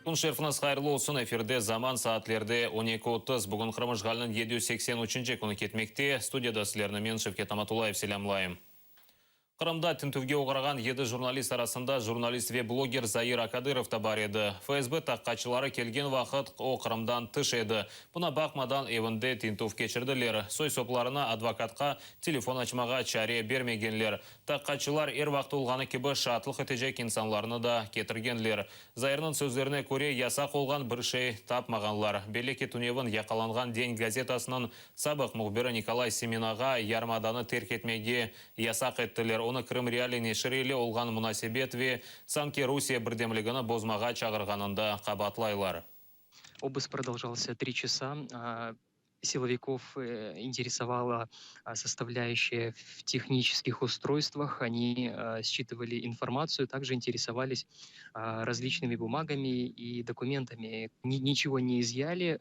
Kün şerfiñiz hayırlı olsun, efirde Zaman, saatlerde 12:30. Bugün Qırım işğaliniñ 783 künü ketmekte. Studiyada sizlerni men, Şevket Amatullayev, selâmlayım. Qırımda tintüvge oğrağan 7 jurnalist arasında jurnalist ve bloger Zair Akadırov da bar edi. FSB taqiqatçıları kelgen vaqıt o Qırımdan tış edi. Buña baqmadan evinde tintüv keçirdiler. Soy-soplarına, advokatqa telefon açmağa çare bermegenler. Taqiqatçılar er vaqıt olğanı kibi şaatlıq etecek insanlarnı da ketirgenler. Zairniñ sözlerine köre, yasaq olğan bir şey tapmağanlar. Belli ki, tünevin yaqalanğan Den gazetasınıñ sabıq mühbiri Nikolay Semenağa yarımadanı terk etmege yasaq ettiler. Onı Krım Realii neşiri ile olğan munasebet ve sanki Rusiye birdemligini bozmağa çağırğanında qabaatlaylar. Обыск продолжался 3 часа. Силовиков интересовала составляющая в технических устройствах. Они считывали информацию, также интересовались различными бумагами и документами. Ничего не изъяли,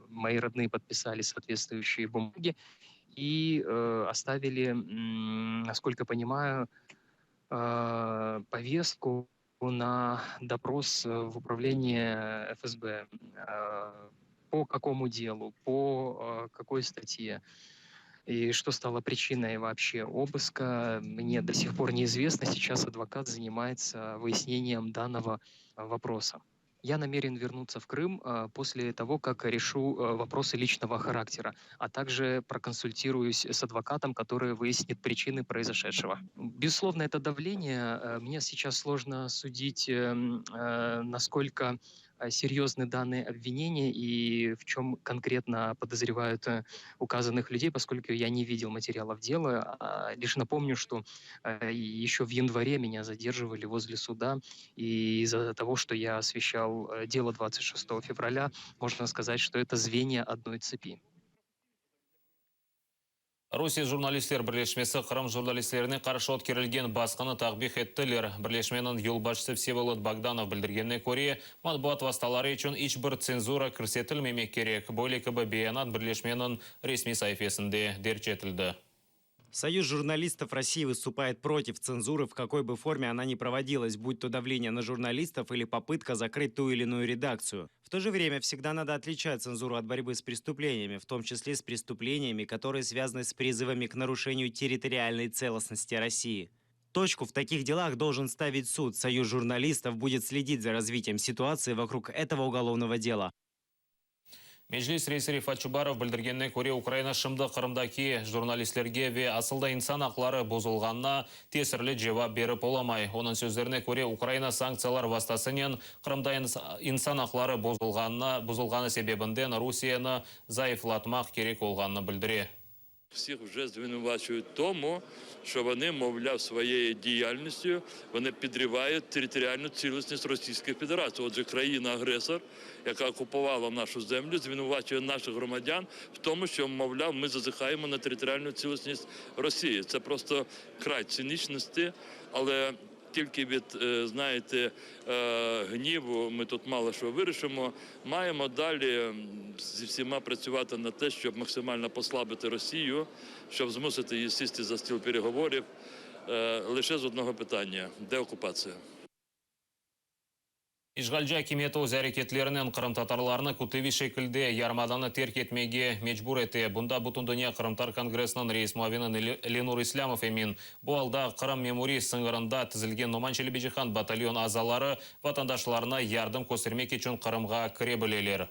мои родные подписали соответствующие бумаги и оставили, насколько понимаю, повестку на допрос в управление ФСБ. По какому делу, по какой статье и что стало причиной вообще обыска, мне до сих пор неизвестно. Сейчас адвокат занимается выяснением данного вопроса. Я намерен вернуться в Крым после того, как решу вопросы личного характера, а также проконсультируюсь с адвокатом, который выяснит причины произошедшего. Безусловно, это давление. Мне сейчас сложно судить, насколько серьезны данные обвинения и в чем конкретно подозревают указанных людей, поскольку я не видел материалов дела. Лишь напомню, что еще в январе меня задерживали возле суда, и из-за того, что я освещал дело 26 февраля, можно сказать, что это звенья одной цепи. Rusiye jurnalistler birleşmesi Qırım jurnalistlerine qarşı ötkerilgen basqını takbih ettiler. Birleşmeniñ yolbaşçısı Vsevolod Bogdanov bildirgenine köre, matbuat vastaları içün iç bir tsenzura kirsetilmemek kerek. Böyle kibi beyanat birleşmeniñ resmiy saifesinde derc etildi. Союз журналистов России выступает против цензуры, в какой бы форме она ни проводилась, будь то давление на журналистов или попытка закрыть ту или иную редакцию. В то же время всегда надо отличать цензуру от борьбы с преступлениями, в том числе с преступлениями, которые связаны с призывами к нарушению территориальной целостности России. Точку в таких делах должен ставить суд. Союз журналистов будет следить за развитием ситуации вокруг этого уголовного дела. Meclis reisi Refat Çubarov bildirgenine köre, Ukraina şimdi Qırımdaki jurnalistlerge ve asıl da insan aqları bozulğanına tesirli cevap berip olamay. Onıñ sözlerine köre, Ukraina sanktsiyalar vastasınen Qırımda insan aqları bozulğanına, bozulğanı sebebinden Rusiyeni zayıflatmaq kerek olğanını bildire. Всіх вже звинувачують в тому, що вони, мовляв, своєю діяльністю вони підривають територіальну цілісність Російської Федерації. Отже, країна-агресор, яка окупувала нашу землю, звинувачує наших громадян в тому, що, мовляв, ми зазіхаємо на територіальну цілісність Росії. Це просто край цинічності, але тільки від, знаєте, гніву ми тут мало що вирішимо. Маємо далі зі всіма працювати на те, щоб максимально послабити Росію, щоб змусити її сісти за стіл переговорів лише з одного питання: деокупація. İşğalci akimiyeti öz areketlerinen qırımtatarlarnı kütleviy şekilde yarımadanı terk etmege mecbur ete. Bunda Bütündünya Qırımtatar Kongressiniñ reis muavini Lenur İslâmov emin. Bu alda Qırım memuriy sıñırında tizilgen Noman Çelebicihan batalyon azaları vatandaşlarına yardım köstermek içün Qırımğa kire bileler.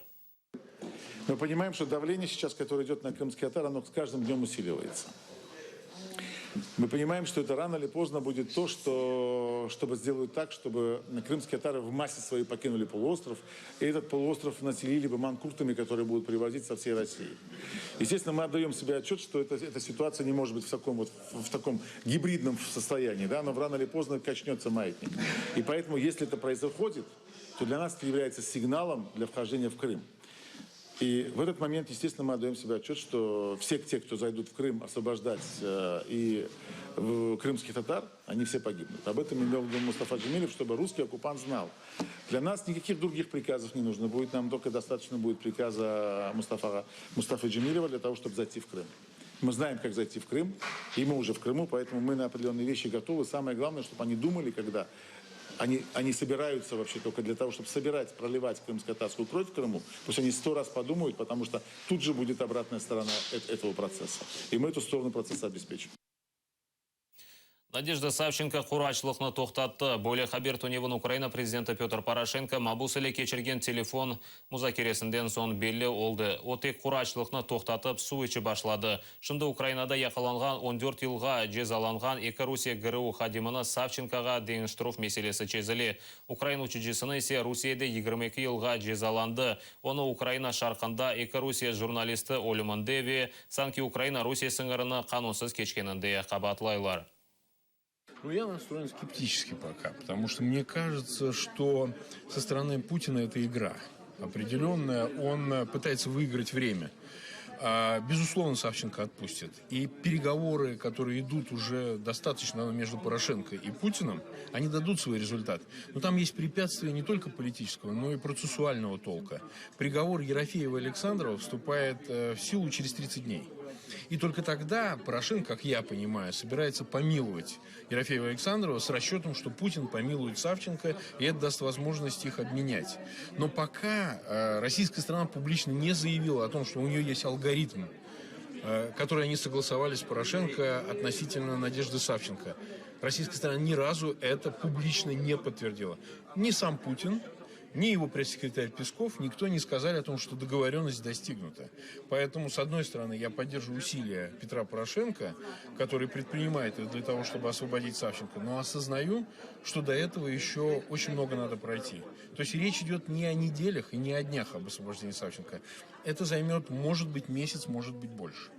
Мы понимаем, что давление сейчас, которое идет на крымских татар, оно с каждым днем усиливается. Мы понимаем, что это рано или поздно будет то, что, чтобы сделают так, чтобы крымские татары в массе своей покинули полуостров, и этот полуостров населили бы манкуртами, которые будут привозить со всей России. Естественно, мы отдаем себе отчет, что эта ситуация не может быть в таком гибридном состоянии, да, но рано или поздно качнется маятник. И поэтому, если это происходит, то для нас это является сигналом для вхождения в Крым. И в этот момент, естественно, мы отдаем себе отчет, что все те, кто зайдут в Крым освобождать и крымских татар, они все погибнут. Об этом имел в виду Мустафа Джемилев, чтобы русский оккупант знал. Для нас никаких других приказов не нужно будет, нам только достаточно будет приказа Мустафы Джемилева для того, чтобы зайти в Крым. Мы знаем, как зайти в Крым, и мы уже в Крыму, поэтому мы на определенные вещи готовы. Самое главное, чтобы они думали, когда. Они, они собираются вообще только для того, чтобы собирать, проливать крымско-татарскую кровь в Крыму. Пусть они сто раз подумают, потому что тут же будет обратная сторона этого процесса. И мы эту сторону процесса обеспечим. Надежда Савченко quru açlıqnı toqtattı. Böyle haber tünevin Ukraina prezidenti Petr Poroşenko mabus ile keçirgen telefon muzakeresinden soñ belli oldı. O tek quru açlıqnı toqtatıp suv içip başladı. Şimdi Ukrainada yaqalanğan 14 yılğa cezalanğan eki Rusiye GRU hadimini Savçenkoğa deñiştirüv meselesi çezile. Ukrain uçucısını ise Rusiyede 22 yılğa cezalandı. Onı Ukraina şarqında eki Rusiye jurnalisti ölüminde ve sanki Ukraina Rusiye sıñırını qanunsız keçkeninde qabaatlaylar. Ну, я настроен скептически пока, потому что мне кажется, что со стороны Путина это игра определенная. Он пытается выиграть время. Безусловно, Савченко отпустит. И переговоры, которые идут уже достаточно между Порошенко и Путиным, они дадут свой результат. Но там есть препятствия не только политического, но и процессуального толка. Приговор Ерофеева и Александрова вступает в силу через 30 дней. И только тогда Порошенко, как я понимаю, собирается помиловать Ерофеева и Александрова с расчетом, что Путин помилует Савченко, и это даст возможность их обменять. Но пока российская сторона публично не заявила о том, что у нее есть алгоритм, который они согласовали с Порошенко относительно Надежды Савченко. Российская сторона ни разу это публично не подтвердила. Ни сам Путин, ни его пресс-секретарь Песков, никто не сказали о том, что договоренность достигнута. Поэтому, с одной стороны, я поддерживаю усилия Петра Порошенко, который предпринимает их для того, чтобы освободить Савченко, но осознаю, что до этого еще очень много надо пройти. То есть речь идет не о неделях и не о днях об освобождении Савченко. Это займет, может быть, месяц, может быть, больше.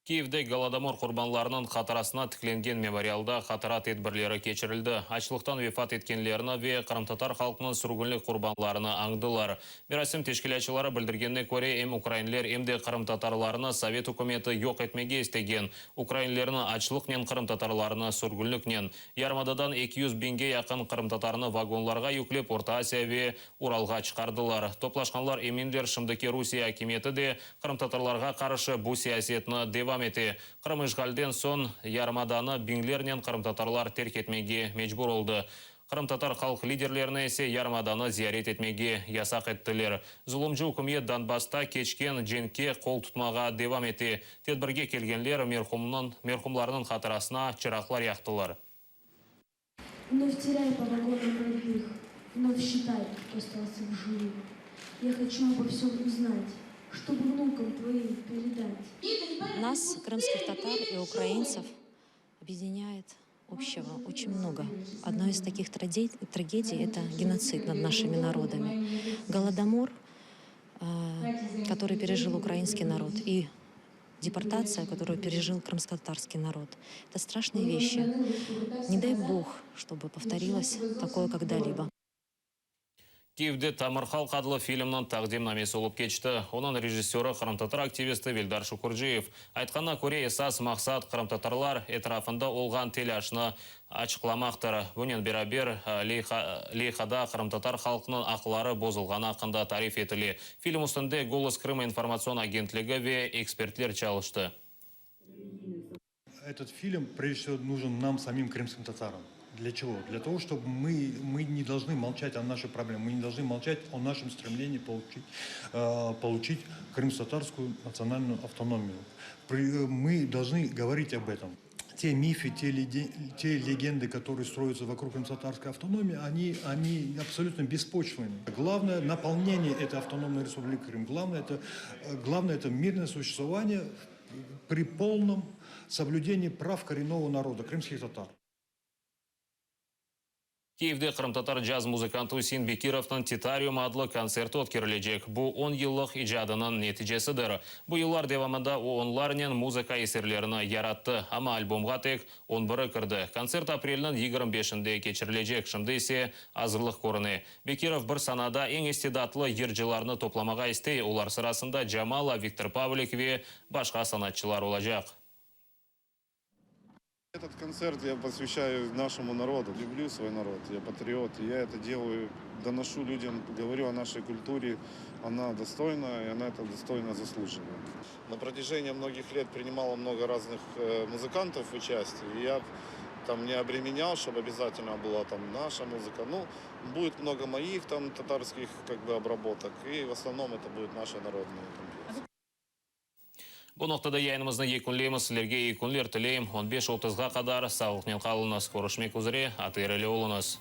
Kiyevde Голодомор qurbanlarınıñ hatırasına tiklengen memorialda hatıra tedbirleri keçirildi. Açlıqtan vefat etkenlerni ve qırımtatar halqınıñ sürgünlik qurbanlarını añdılar. Merasim teşkilâtçıları bildirgenine köre em ukrainler em de qırımtatarlarnı Sovet ükümeti yoq etmege istegen. Ukrainlerni açlıqnen qırımtatarlarnı sürgünliknen. Yarımadadan 200 biñge yaqın qırımtatarnı vagonlarğa yüklep Orta Asiya ve Uralğa çıqardılar. Toplaşqanlar eminler şimdiki Rusiye akimiyeti de qırımtatarlarğa qarşı bu siyasetni devam ete. Qırım işğalden soñ yarımadanı biñlernen qırımtatarlar terk etmege mecbur oldı. Qırımtatar halq liderlerine ise yarımadanı ziyaret etmege yasaq ettiler. Zulumcı ükümet Donbassta keçken cenkke qol tutmağa devam ete. Tedbirge kelgenler merhumnıñ, merhumlarnıñ hatırasına çıraqlar yaqtılar. Вновь теряй по вагонам родных, Вновь считай, кто остался в живых. Я хочу обо всем узнать, Чтобы внукам твоим передать. Нас, крымских татар и украинцев, объединяет общего очень много. Одной из таких трагедий – это геноцид над нашими народами. Голодомор, который пережил украинский народ, и депортация, которую пережил крымско-татарский народ. Это страшные вещи. Не дай бог, чтобы повторилось такое когда-либо. Kiyevde Tamır halq adlı filmniñ taqdimnamesi olıp keçti. Onıñ rejissörı qırımtatar aktivisti Veldar Şukurciyev. Aytqanına köre esas maqsat qırımtatarlar etrafında olğan telâşnı açıqlamaqtır. Bunen beraber leyhada qırımtatar halqınıñ aqları bozulğanı aqqında tarif etile. Film üstünde «Голос Крыма» informatsion agentligi ve ekspertler çalıştı. Этот фильм, прежде всего, нужен нам, самим крымским татарам. Для чего? Для того, чтобы мы не должны молчать о нашей проблеме, мы не должны молчать о нашем стремлении получить крымско-татарскую национальную автономию. Мы должны говорить об этом. Те мифы, те легенды, которые строятся вокруг крымско-татарской автономии, они абсолютно беспочвенны. Главное наполнение этой автономной республики Крым. Главное это мирное существование при полном соблюдении прав коренного народа, крымских татар. Kiyevde qırımtatar caz muzıkantı Üsein Bekirovnıñ «Titarium» adlı kontserti ötkerilecek. Bu 10 yıllıq icadınıñ neticesidir. Bu yıllar devamında o onlarnen muzıka eserlerini yarattı. Amma albomğa tek 11 kirdi. Kontsert aprelniñ 25-inde keçirilecek. Şimdi ise azırlıq körüne. Bekirov bir sanada eñ istidatlı yırcılarnı toplamağa istey. Olar sırasında Jamala, Viktor Pavlik ve başqa sanatçılar olacaq. Этот концерт я посвящаю нашему народу. Люблю свой народ, я патриот. И я это делаю, доношу людям, говорю о нашей культуре. Она достойна, и она это достойно заслуживает. На протяжении многих лет принимала много разных музыкантов в участие. И я там не обременял, чтобы обязательно была там наша музыка. Ну, будет много моих там татарских как бы обработок, и в основном это будет наши народные там песни. Bu noqtada yayınımıznı yekünleymiz. Sizlerge eyi künler tileyim. 15.30-ğa qadar sağlıqnen qalıñız. Körüşmek üzere. Hayırlı oluñız.